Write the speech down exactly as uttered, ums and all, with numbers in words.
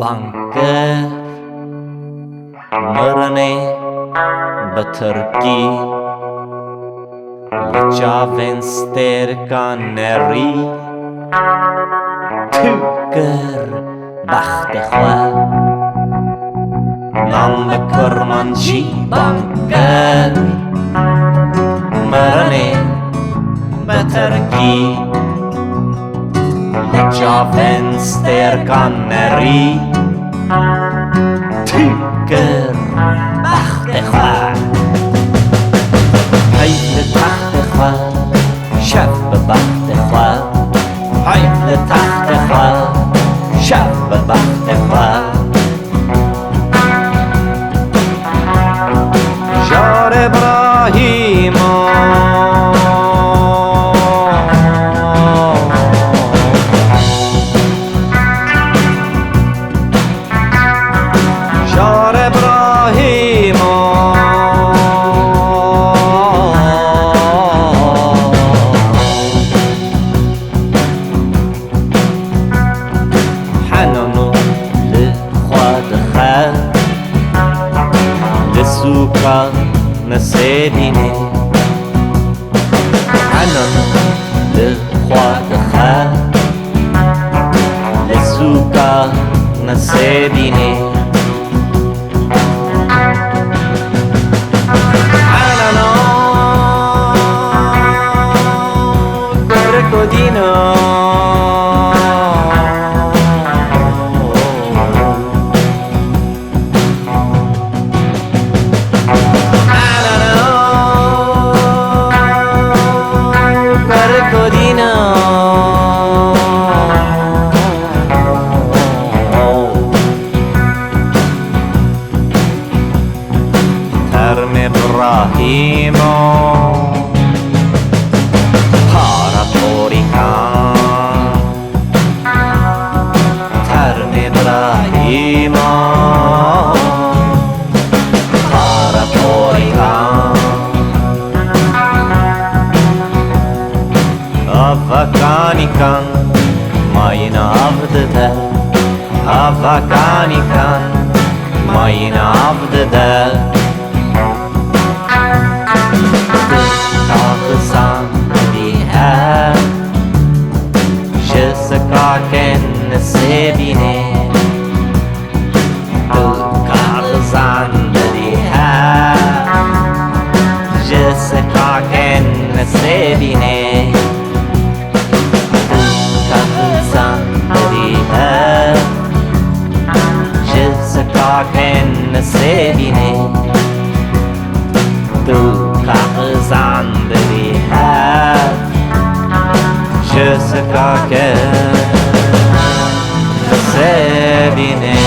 Bang kir mirinê bi tirkî, li çavên stêrkan nerî tu kir bextê xwe. Nan bi kurmancî bang kir mirinê bi tirkî, li çavên stêrkan nerî tu kir bextê xwe. Heyv li textê xwe, şev bi bextê xwe. Heyv li textê xwe, şev bi bextê xwe. Jarê Brahîmo. Jarê Brahîmo. Henano li xwe dixe, li sûka Nisêbînê. Henano li xwe dixe, li sûka Nisêbînê. Enano, kuriko dîno. Enano, kuriko dîno. Termê Brahîmo, para porîkan. Termê Brahîmo, para porîkan. Ava kanîkan, mayîna av dide. Ava kanîkan, mayîna av dide. Tu kaxizan didî hev, ji sikakên Nisêbînê. Tu kaxizan didî hev, ji sikakên Nisêbînê. Tu kaxizan didî hev, ji sikakên Nisêbînê. Tu kaxizan didî hev, ji sikakên Nisêbînê.